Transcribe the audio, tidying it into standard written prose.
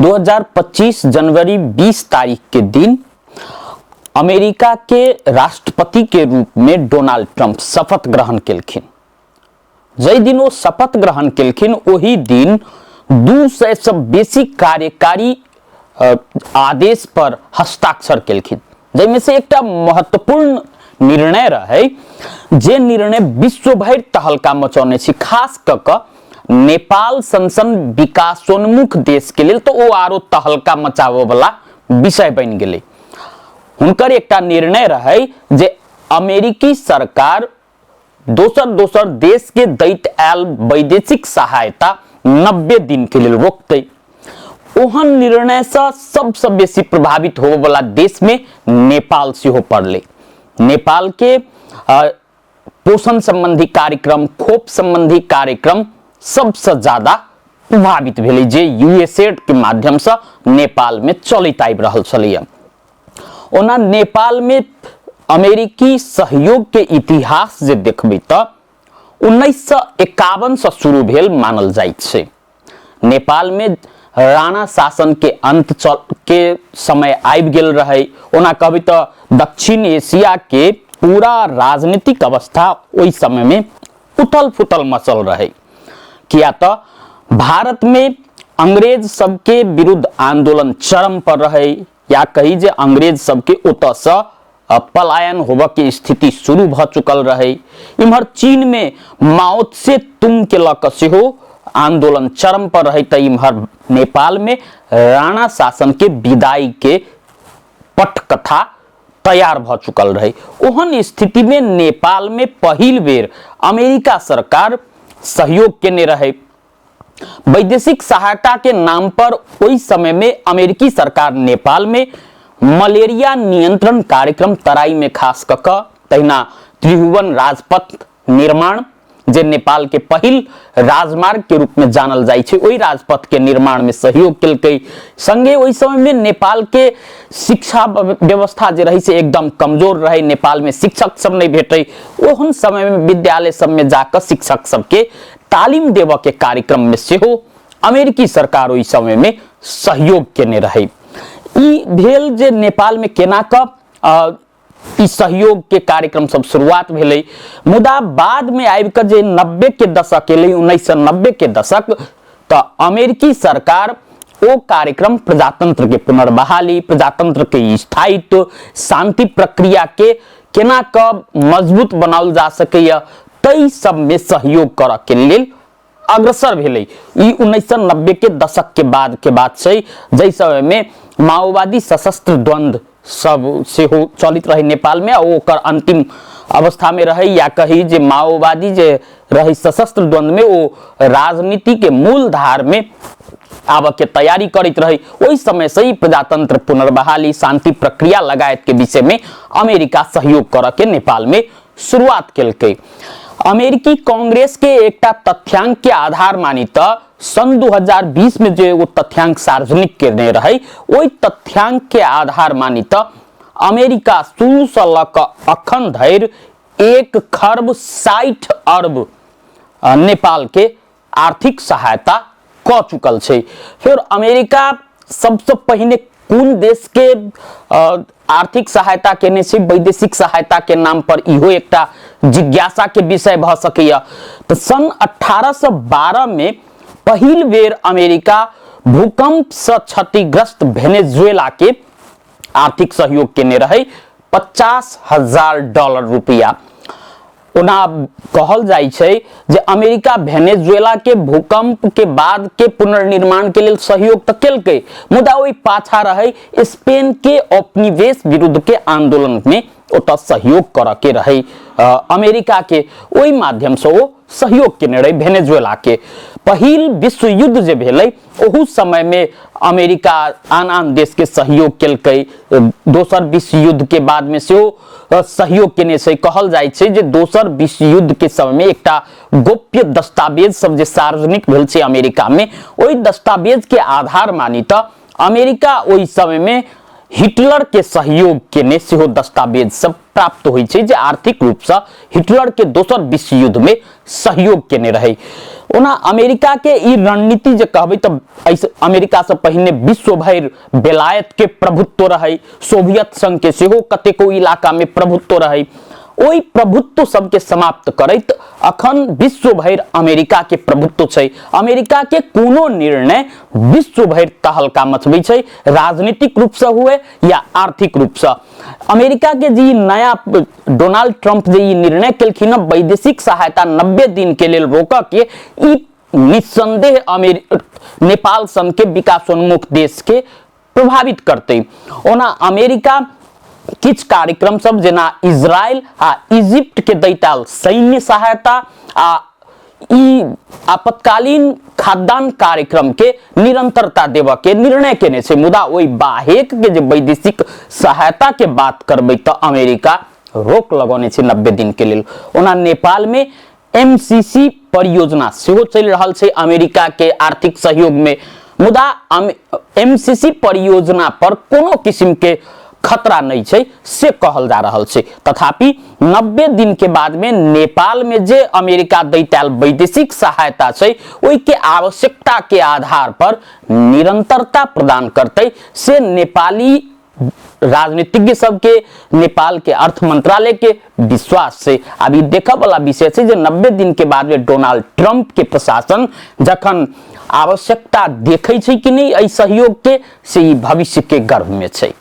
2025 जनवरी 20 तारीख के दिन अमेरिका के राष्ट्रपति के रूप में डोनाल्ड ट्रंप शपथ ग्रहण केलखिन। जाहि दिन ओ शपथ ग्रहण केलखिन ओहि दिन 200 से बेसी कार्यकारी आदेश पर हस्ताक्षर केलखिन, जाहिमे से एकटा महत्वपूर्ण निर्णय रहै जे निर्णय विश्व भरि तहलका मचौने छी, खास कऽ कऽ नेपाल सन सन विकासोन्मुख देश के लेल तो ओ आरो तहलका मचाबऽ वाला विषय बनि गेलै। हुनकर एकटा निर्णय रहै जे अमेरिकी सरकार दोसर दोसर देश के दैत आयल वैदेशिक सहायता 90 दिन के लेल रोकतै। ओहन निर्णयसँ सबसँ बेसी प्रभावित होबऽवला देशमे नेपाल सेहो पड़लै। नेपाल के पोषण संबंधी कार्यक्रम, खोप संबंधी कार्यक्रम सबसँ ज्यादा प्रभावित भेलै, जे यूएसएड के माध्यमसँ नेपाल में चलैत आबि रहल छलैया। ओना नेपाल में अमेरिकी सहयोग के इतिहास जे देखबै तऽ 1951 से शुरू भेल मानल जाइत छै। नेपाल में राणा शासन के अंत के समय आबि गेल रहै। ओना कहबै तऽ दक्षिण एशिया के पूरा राजनीतिक अवस्था ओहि समय में उथल फुथल मचल रहै, किया तऽ भारत में अंग्रेज सबके विरुद्ध आंदोलन चरम पर रहै, या कही जे अंग्रेज सबके ओतऽसँ पलायन होबऽ के स्थिति शुरू भऽ चुकल रहै। इम्हर चीन में माओत्से तुंग के लऽ कऽ सेहो आंदोलन चरम पर रहै, तऽ इम्हर नेपाल में राणा शासन के विदाई के पटकथा तैयार भऽ चुकल रहै। ओहन स्थिति में नेपाल में पहिल बेर अमेरिका सरकार सहयोग केने रहै। वैदेशिक सहायता के नाम पर ओहि समय में अमेरिकी सरकार नेपाल में मलेरिया नियंत्रण कार्यक्रम तराई में खास कऽ कऽ, तहिना त्रिभुवन राजपथ निर्माण जे नेपाल के पहिल राजमार्ग के रूप में जानल जाइ छै, ओहि राजपथ के निर्माण में सहयोग केलकै। संगे ओहि समय में नेपाल के शिक्षा व्यवस्था जे रहै से एकदम कमजोर रहै, नेपाल में शिक्षक सब नहीं भेटै। ओहन समय में विद्यालय सब में जाकऽ शिक्षक सबके तालीम देबऽ के कार्यक्रम में सेहो अमेरिकी सरकार ओहि समय में सहयोग केने रहै। ई भेल जे नेपाल में केना कऽ ई सहयोग के कार्यक्रम सब शुरुआत भेलै। मुदा बाद में आबि कऽ जे 90 के दशक एलै, 1990 के दशक, तऽ अमेरिकी सरकार ओ कार्यक्रम प्रजातंत्र के पुनर्बहाली, प्रजातंत्र के स्थायित्व, शांति प्रक्रिया के केना कऽ मजबूत बनाओल जा सकैया तै सब में सहयोग करऽ के लेल अग्रसर भेलै। ई 1990 के दशक के बाद के बात छै, जाहि समय में माओवादी सशस्त्र द्वंद्व सब सेहो चलित रहे नेपाल में, आ ओकर अंतिम अवस्था में रहे, या कही जे माओवादी जे रहे सशस्त्र द्वंद्व में ओ राजनीति के मूल धार में आबऽ के तैयारी करैत रहे। ओहि समय से ही प्रजातंत्र पुनर्बहाली, शांति प्रक्रिया लगायत के विषय में अमेरिका सहयोग करऽ के नेपाल में शुरुआत केलकै। अमेरिकी कांग्रेस के एकटा तथ्यांक के आधार मानी तऽ सन 2020 में जे एगो तथ्यांक सार्वजनिक केने रहै, ओहि तथ्यांक के आधार मानी तऽ अमेरिका शुरू से लऽ कऽ अखन धरि 1 खरब 60 अरब नेपाल के आर्थिक सहायता कऽ चुकल छै। फेर अमेरिका सबसँ पहिने कोन देश के आर्थिक सहायता केने छै वैदेशिक सहायता के नाम पर, इहो एकटा जिज्ञासा के विषय भऽ सकैया। तऽ सन 1812 में पहिल बेर अमेरिका भूकंप से क्षतिग्रस्त वेनेजुएला के आर्थिक सहयोग केने रहै $50,000 रुपया। ओना कहल जाइ छै जे अमेरिका वेनेजुएला के भूकंप के बाद के पुनर्निर्माण के लेल सहयोग तऽ केलकै, मुदा ओहि पाछा रहै स्पेन के औपनिवेश विरुद्ध के आंदोलन में ओतऽ सहयोग करऽ के रहै अमेरिका के, ओहि माध्यम से ओ सहयोग केने रहै वेनेजुएला के। पहिल विश्व युद्ध जे भेलै ओहू समय में अमेरिका आन आन देश के सहयोग केलकै। दोसर विश्व युद्ध के बाद में सेहो सहयोग केने छै। कहल जाइ छै जे दोसर विश्व युद्ध के समय में एकटा गोप्य दस्तावेज सब जे सार्वजनिक भेल छै अमेरिका में, ओहि दस्तावेज के आधार मानी तऽ अमेरिका ओहि समय में हिटलर के सहयोग केने सेहो दस्तावेज सब प्राप्त होइ छै, जे आर्थिक रूप से हिटलर के दोसर विश्व युद्ध में सहयोग केने रहै। ओना अमेरिका के ई रणनीति जे कहबै तऽ एहिसँ अमेरिका से पहिने विश्व भरि बेलायत के प्रभुत्व रहै, सोवियत संघ के सेहो कतेको इलाका में प्रभुत्व रहै। ओहि प्रभुत्व सबके समाप्त करैत अखन विश्व भरि अमेरिका के प्रभुत्व छै। अमेरिका के कोनो निर्णय विश्व भरि तहलका मचबै छै, राजनीतिक रूप से हुए या आर्थिक रूप से। अमेरिका के जे नया डोनाल्ड ट्रंप जे ई निर्णय केलखिन हँ वैदेशिक सहायता 90 दिन के लेल रोकऽ के, ई निस्संदेह नेपाल सन के विकासोन्मुख देश के प्रभावित करतै। ओना अमेरिका किछु कार्यक्रम सब जेना इजरायल आ इजिप्ट के दैताल सैन्य सहायता आ ई आपातकालीन खाद्यान्न कार्यक्रम के निरंतरता देबऽ के निर्णय केने छै, मुदा ओहि बाहेक के जे वैदेशिक सहायता के बात करबै तऽ अमेरिका रोक लगौने छै 90 दिन के लेल। ओना नेपाल में एमसीसी परियोजना सेहो चलि रहल छै अमेरिका के आर्थिक सहयोग में, मुदा एमसीसी परियोजना पर कोनो किस्म के खतरा नहीं छै से कहल जा रहल छै। तथापि 90 दिन के बाद में नेपाल में जे अमेरिका दैत आयल वैदेशिक सहायता छै ओहि के आवश्यकता के आधार पर निरंतरता प्रदान करतै से नेपाली राजनीतिज्ञ सबके, नेपाल के अर्थ मंत्रालय के विश्वास से। अब ई देखऽ वाला विषय छै जे 90 दिन के बाद में डोनाल्ड ट्रंप के प्रशासन जखन आवश्यकता देखै छै कि नहि एहि सहयोग के, से ई भविष्य के गर्भ में छै।